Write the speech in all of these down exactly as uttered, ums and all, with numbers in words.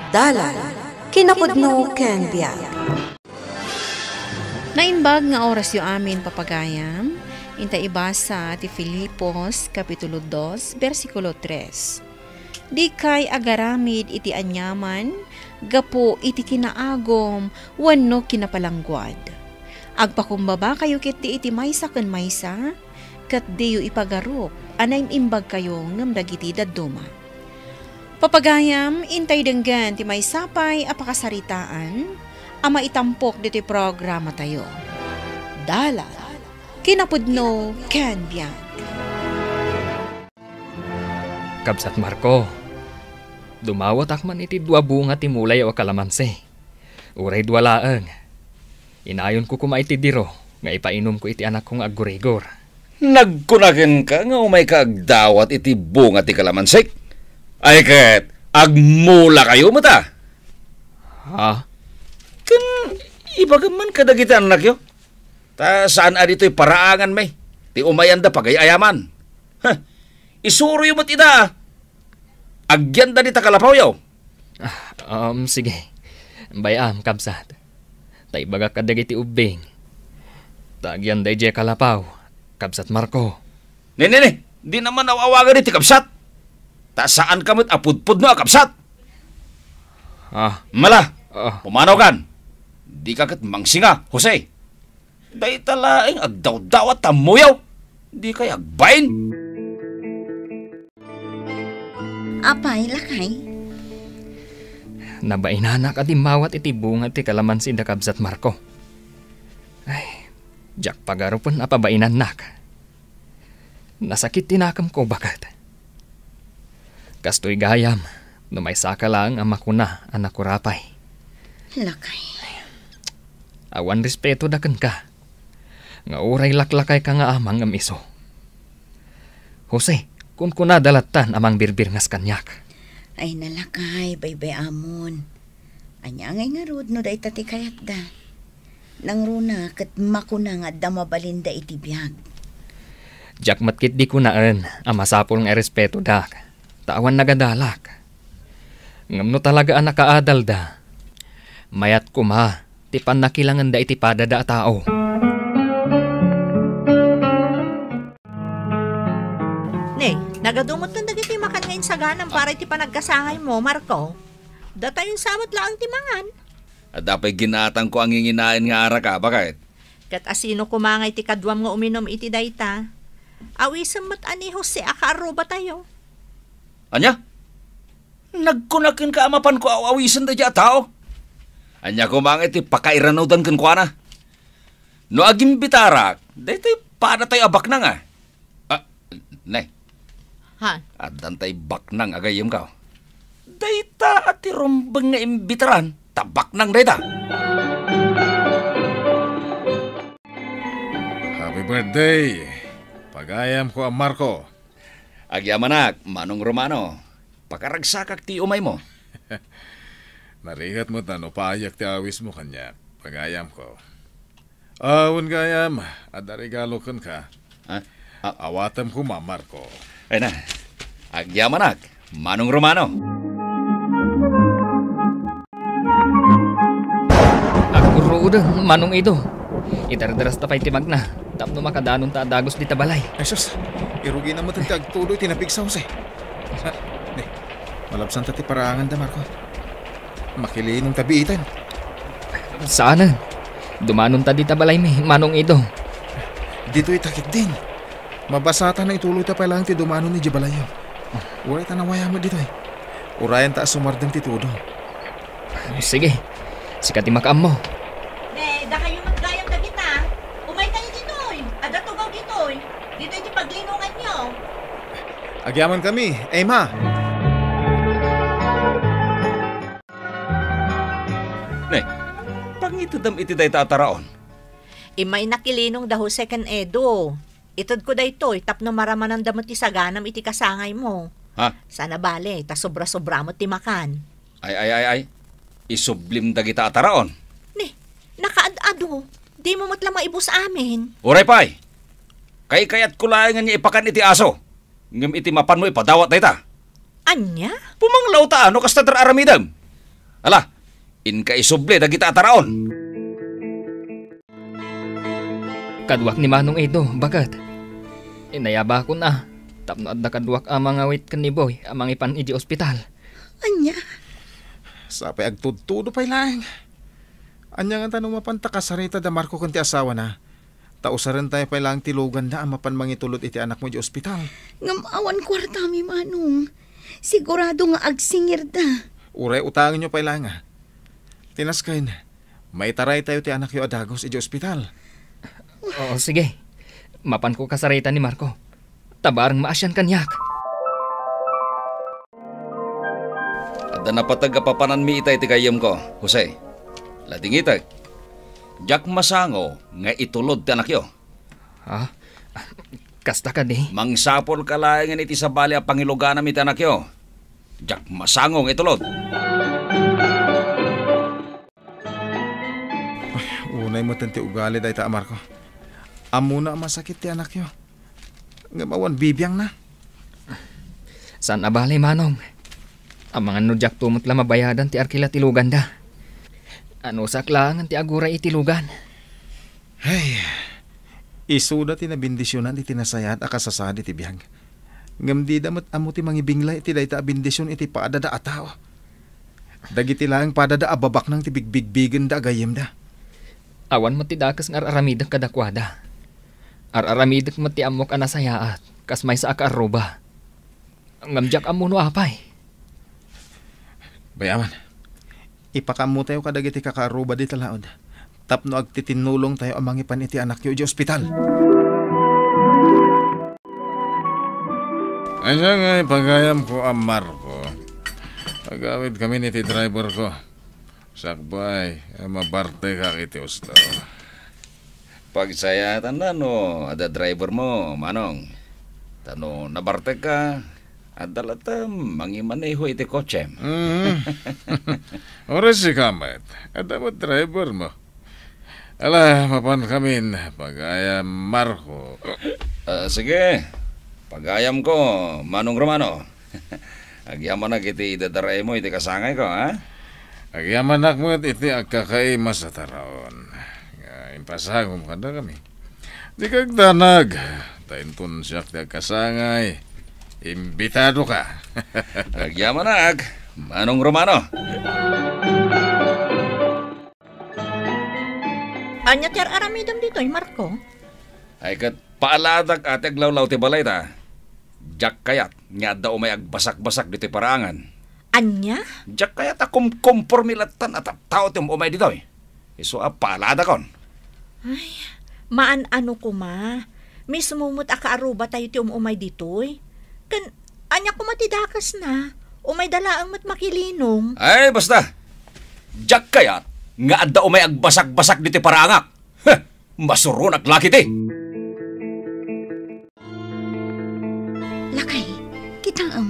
Dalan, kinapudno ken biag. Naimbag nga orasyo amin, papagayam. Inta ibasa ti Filipos, Kapitulo dos, bersikulo tres. Dikay agaramid iti aniaman gapu iti kinaagum wenno kinapalangguad. Agpakumbabakayo ketdi iti maysa ken maysa, ket diyo ipagarup a naim-imbagkayo ngem dagiti dadduma. Papagayam, intay denggen ti maysa pay a pakasaritaan a maitampok ditoy programatayo. Dalan, kinapudno ken biag. Kabsat Marco, dumawatak man iti dua bunga ti mulayaw a kalamansi. Uray dua laeng. Inayonko koma iti diro nga ipainumko iti anakko nga aggurigor. Nagkuna kenka nga umayka agdawat iti bunga ti kalamansik? Ay ket, agmulakayo met a? Ha? Ken ibagam man kadagiti annakyo. Ta saan a ditoy paraanganmi ti umayanda pagay-ayaman. Heh, isuroyo met ida. Agyanda dita kalapawyo. Ah, um, sige. Bay-am, kabsat. Ta ibagak kadagiti ubbing. Ta agyanda idiay kalapaw, kabsat Marco. Ne, ne, ne. Di naman aw-awagan iti kabsat. Ta saan ka met a pudpudno a kabsat. Ah. Mala, Ah. pumanaw kan. Di ka ket mangsinga, Jose. Dayta laeng agdawdawat ta ammoyo. Di kay agbain. Apay, lakay? Nabainanak a dimmawat iti bunga ti kalamansi da kabsat Marco. Ay, diak pagarupen a pabainannak. Nasakit ti nakemko, baket. Kastoy gayam, no maysaka laeng a makuna a nakurapay. Lakay. Awan respeto da kenka. Nga uray laklakayka nga ama ngem isu. Jose, kunkunada lattan a mangbirbirngas kaniak. Ay, nalakay, baybay-amon. Ania ngay ngarud no dayta ti kayatda? Nangruna ket makuna nga adda mabalinda iti biag. Diak met ketdi kunaen a masapul nga irespetodak, ta awan nagadalak. Ngem no talaga a nakaadalda, mayat koma ti pannakilangenda iti padada a tao. Ne, nagadu metten dagiti makan nga insaganam para iti panagkasangaymo, Marco. Datayon sa met laeng ti mangan. Adda pay ginatangko a nginginaen nga araka, baket. Ket asino koma ngay ti kaduam nga uminum iti dayta? Awisem met a ni Jose a kaarrubatayo. Ania? Nagkuna kenka a mapanko a awisen daydiay a tao? Ania koma ngay ti pakairanudan kenkuana? No agimbitarak, daytoy padatayo a baknang a. Ah, ne. Ha? Addantay baknang a gayyemko. Dayta a ti rumbeng nga imbitaran, ta baknang dayta. Happy birthday, pagayamko a Marco. Agyamanak, Manong Romano. Pakaragsakak ti umaymo. Narigat met a no paayek ti awismo kaniak, pagayamko. Ah, wen gayam, adda regalo kenka. Ha? Ah. Awatem koma, Marco. Ay na. Agyamanak, Manong Romano. Agkurruoden, Manong Edo. Idardarasta pay ti magna tapno makadanonta a dagus dita balay. Ay sus, irugina met ti agtudo iti napigsa, Jose. Ah, ne, malabsanta ti paraanganda, Marco. Makilinongta biiten. Saanen. Dumanonta dita balaymi, Manong Edo. Ditoy ta ketdin. Mabasata no ituloyta pay laeng ti dumanon idiay balayyo. Uray ta nawaya met ditoy. Urayenta a sumardeng ti tudo. Sige. Sika ti makaammo. Ne, dakayo met gayam dagita. Umaykayo ditoy. Adda tugaw ditoy. Ditoy ti paglinonganyo. Agyamankami, Emma. Ne, pangitedam iti dayta a taraon. Immay nakilinong da Jose ken Edo. Itedko daytoy tapno maramananda met ti saganam iti kasangaymo. Ha? Sana bale, ta sobra-sobra met ti makan. Ay, ay, ay, ay. Isublim dagita a taraon. Ne, nakaad-ado. Dimo met la maibus amin. Uray pay. Kaykayatko laeng nga ipakan iti aso. Ngem iti mapanmo ipadawat dayta. Ania? Pumanglawta a no kasta ti aramidem. Ala, inka isubli dagita a taraon. Kaduak ni Manong Edo, baket. Inayabakon a tapno adda kaduak a mangawit ken ni Boy a mangipan idiay ospital. Ania? Sapay agtudtudo pay laeng. Ania ngata no mapanta kasarita da Marco ken ti asawana? Ta usarentayo pay laeng ti luganda a mapan mangitulod iti anakmo idiay ospital. Ngem awan kuartami, Manong. Sigurado nga agsingirda. Uray utangenyo pay laeng a. Ti nasken, maitaraytayo ti anakyo a dagus idiay ospital. Oo, sige. Mapanko kasarita ni Marco. Ta bareng maasian kaniak. Adda napateg a papananmi ita iti gayyemko, Jose. Ladingitek. Diak masango nga itulod ti anakyo. Ha? Kasta kadi? Mangsapulka laengen iti sabali a pangiluganam iti anakyo. Diak masango nga itulod. Unay met ti ugali dayta a Marco. Ammona a masakit ti anakyo. Ngem awan bibiangna. Saan a bale, Manong. Amangan no diakto met la mabayadan ti arkila ti luganda. Anusak laengen ti aguray iti lugan. Hey, isuda ti nabendisionan iti nasayaat a kasasadi ti biag. Ngem dida met ammo ti mangibinglay iti dayta a bendision iti padada a tao. Dagiti laeng padada a babaknang ti bigbigbigenda a gayyemda. Awan met ti dakes nga ar-aramidek kadakuada. Ar-aramidek met ti ammok a nasayaat, kas maysa a kaarruba. Ngem diak ammo no apay. Bay-am, ipakaammotayo kadagiti kakaarruba dita laod tapno agtitinnulongtayo a mangipan iti anakyo idiay ospital. Ania nga ipagayamko a Marco? Agawidkamin iti driverko. Sakbay, a mabartekak iti usto. Pagsayaatanna no adda drivermo, Manong. Ta no nabartekka, adda latta mangimaneho iti kotsem. Mhm. Uray sika met, adda met drivermo. Ala, mapankamin, pagayam Marco. Ah, sige, pagayamko, Manong Romano. Agyamanak iti idadaraimo iti kasangayko, ha? Agyamanak met iti agkakaimas a taraon nga impasagom kadakami. Dika agdanag, ta inton siak ti agkasangay, imbitadoka. Agyamanak, Manong Romano. Ania ti ar-aramidem ditoy, Marco? Ay ket, paaladak a ti aglawlaw ti balay ta. Diak kayat nga adda umay agbasakbasak ditoy paraangan. Ania? Diak kayat a kumkompormi lattan a tattao ti um-umay ditoy. Isu a paaladakon. Ay, maan-ano koma. Mismo met a kaarrubatayo ti um-umay ditoy. Ken ania koma ti dakesna? Umayda laeng met makilinong. Ay, basta. Diak kayat nga adda umay agbasakbasak ditoy paraangak. Heh, masuronak la ketdi. Lakay, kitaem.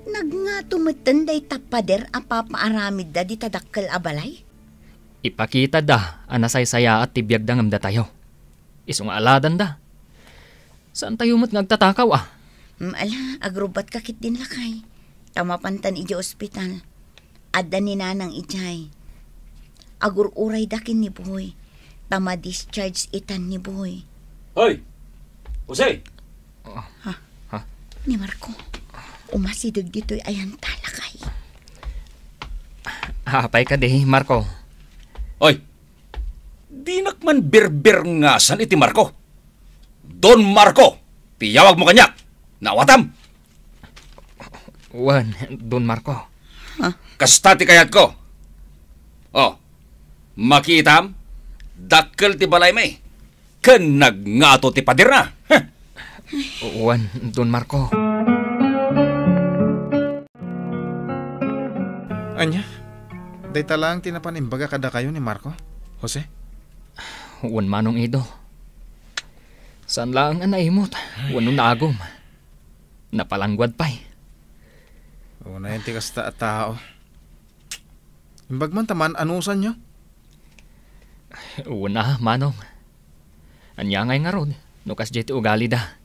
Nagngato metten dayta pader a papaaramidda dita dakkel a balay? Ipakitada a nasaysayaat ti biagda ngem datayo. Isu nga aladanda. Saantayo met nga agtatakaw a? Mm, ala, agrubbatka ketdin, lakay. Ta mapantan idiay ospital. Adda ni Nanang idiay. Agur-urayda ken ni Boy. Ta ma-discharge itan ni Boy. Hoy! Jose! Ha? Ha? Ni Marco. Umasideg ditoy ayan ta, lakay. Apay kadi, Marco? Hoy! Dinak man birbirngasan iti Marco. Don Marco, ti yawagmo kaniak. Naawatam? Wen, Don Marco. Kasta ti kayatko. Oh, makitam, dakkel ti balaymi. Ken nagngato ti paderna. Heh. Wen, Don Marco. Ania? Dayta laeng ti napan imbaga kadakayo ni Marco, Jose? Wen, Manong Edo. Saan laeng a naimot wenno naagum. Napalangguad pay. Unayen ti kasta a tao. Imbag man ta maan-anusanyo. Wen a, Manong. Ania ngay ngarud no kasdiay ti ugalida?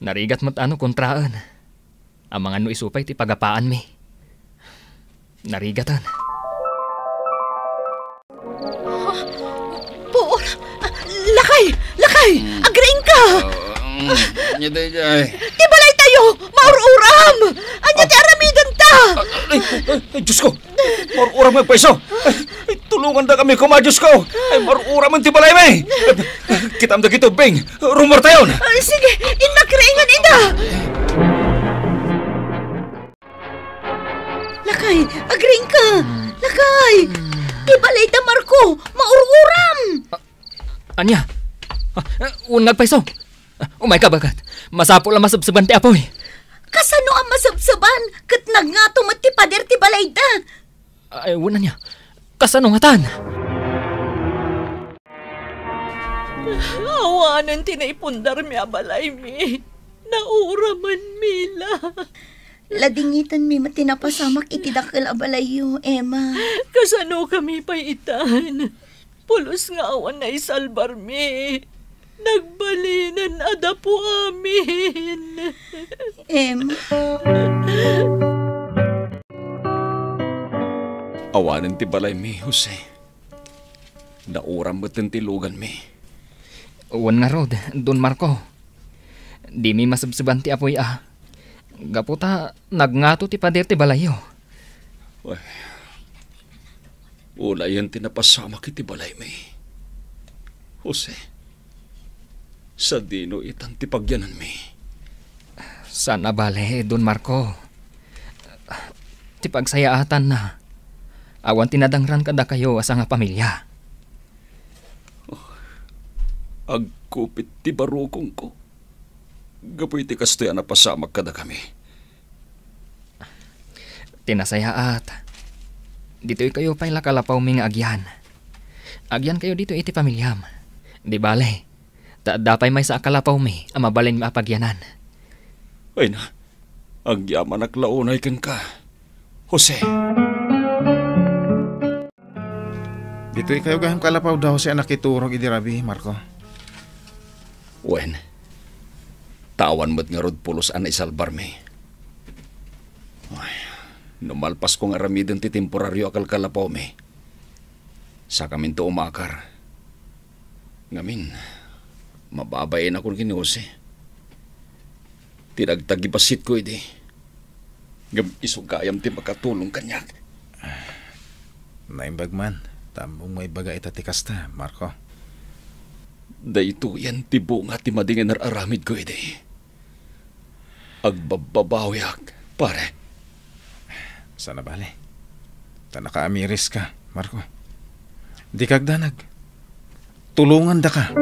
Narigat met a no kontraen. Amangan no isu pay ti pagapaanmi. Narigatan. Puor! Lakay! Lakay! Agriingka! Ania daydiay? Ti balaytayo! Maur-uram! Ania ti aramidenta? Ay, ay, ay, Diyos ko! Maur-uram nga agpayso! Ay, tulongandakami koma, Diyos ko! Ay, maur-uram ti balaymi! Kitam dagiti ubbing! Rummuartayon! Ay, sige! Innak riingen ida! Lakay, agriingka! Lakay! Ti balayda, Marco! Maur-uram! Ania? Ah, ah, wen nga agpayso. Ah, umayka, baket. Masapul a masebseban ti apuy. Kasano a masebseban? Ket nagngato met ti pader ti balayda. Ay, wen ania? Kasano ngatan? Awanen ti naipundarmi a balaymi. Nauramanmi la. Ladingitenmi met ti napasamak iti dakkel a balayyo, Emma. Kasanokami pay itan? Pulos nga awan naisalbarmi. Nagbalinen a dapo amin. Emma. Awanen ti balaymi, Jose. Nauram metten ti luganmi. Wen ngarud, Don Marco. Dimi masebseban ti apuy a. Gapu ta nagngato ti pader ti balayyo. Ay, unayen ti napasamak iti balaymi. Jose, sadino itan ti pagyananmi? Saan a bale, Don Marco. Ti pagsayaatanna, awan ti nadangran kadakayo a sangapamilia. Agkupit ti barukongko gapu iti kastoy a napasamak kadakami. Ti nasayaat, ditoykayo pay la kalapawmi nga agyan. Agyankayo ditoy iti pamiliam. Di bale, ta adda pay maysa a kalapawmi a mabalinmi a pagyanan. Ay na, agyamanak la unay kenka, Jose. Ditoykayo gayam kalapaw da Jose a nakiturog idi rabii, Marco. Wen, ta awan met ngarud pulos a naisalbarmi. Ay, no malpasko nga aramiden ti temporario a kalkalapawmi, sakaminto umakar. Ngamin, mababainakon ken ni Jose. Ti nagtagibasitko idi. Ngem isu gayam ti makatulong kaniak. Naimbag man, ta ammom nga ibaga ita ti kasta, Marco. Daytoyen ti bunga ti madi nga inar-aramidko idi. Agbabbabawiak, pare. Saan a bale. Ta nakaamiriska, Marco. Dika agdanag. Tulongandaka.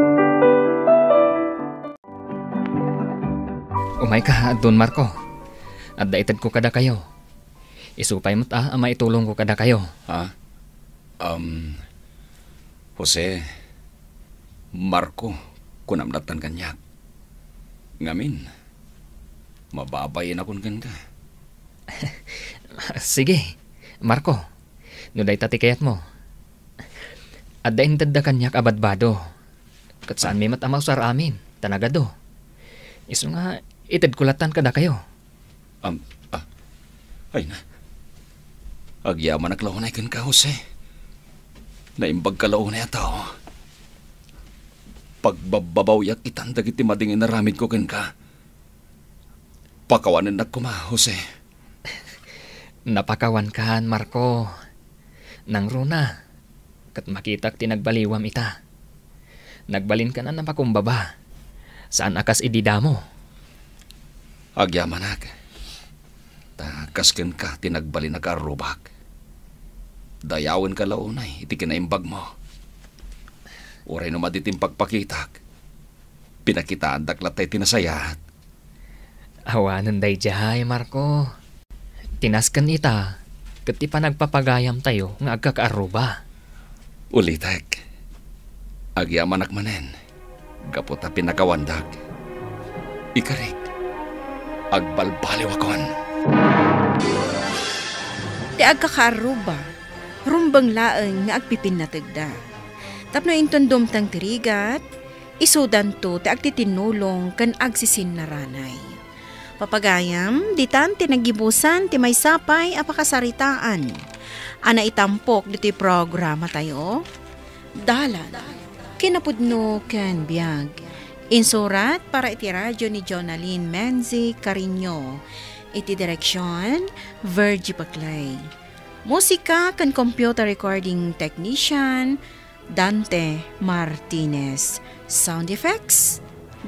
Umayka, Don Marco. Adda itedko kadakayo. Isu pay met a, a maitulongko kadakayo. Ha? Um, Jose, Marco, kunam lattan kaniak. Ngamin, mababainakon kenka. Sige, Marco, no dayta ti kayatmo. Adda intedda kaniak a badbado. Ket saanmi met a mausar amin, ta nagadu. Isu nga, itedko lattan kadakayo. Am, ah, ay na. Agyamanak la unay kenka, Jose. Naimbagka la unay a tao. Pagbabbabawiak itan dagiti madi nga inaramidko kenka. Pakawanennak koma, Jose. Napakawankan, Marco. Nangruna, ket makitak ti nagbaliwam ita. Nagbalinkan a napakumbaba. Saan a kas idi damo. Agyamanak. Ta kas kenka ti nagbalin a kaarrubak. Dayawenka la unay iti kinaimbagmo. Uray no madi ti impakpakitak, pinakitaandak latta iti nasayaat. Awanen daydiay, Marco. Ti nasken ita, ket ti panagpapagayamtayo nga agkakaarruba. Ulitek, agyamanak manen, gapu ta pinakawandak. Ikarik, agbalbaliwakon. Ti agkakaarruba, rumbeng laeng nga agpipinnategda. Tapno inton dumteng ti rigat, isudanto ti agtitinnulong ken agsisinnaranay. Papagayam, ditan ti naggibusan ti maysa pay a pakasaritaan. a naitampok ditoy programatayo, Dalan, Kinapudno ken Biag. Insurat para iti radio ni Jonalyn Menzi Cariño. Iti direksyon, Virgie Paclay. Musika ken computer recording technician, Dante Martinez. Sound effects,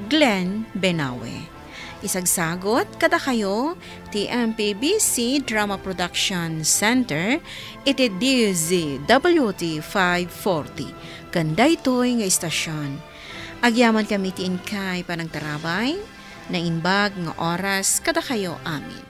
Glenn Benawe. Isagsagot kadakayo ti M P B C Drama Production Center iti D Z W T five forty ken daytoy nga istasyon. Agyamankami ti inkay panangtarabay, naimbag nga oras kadakayo amin.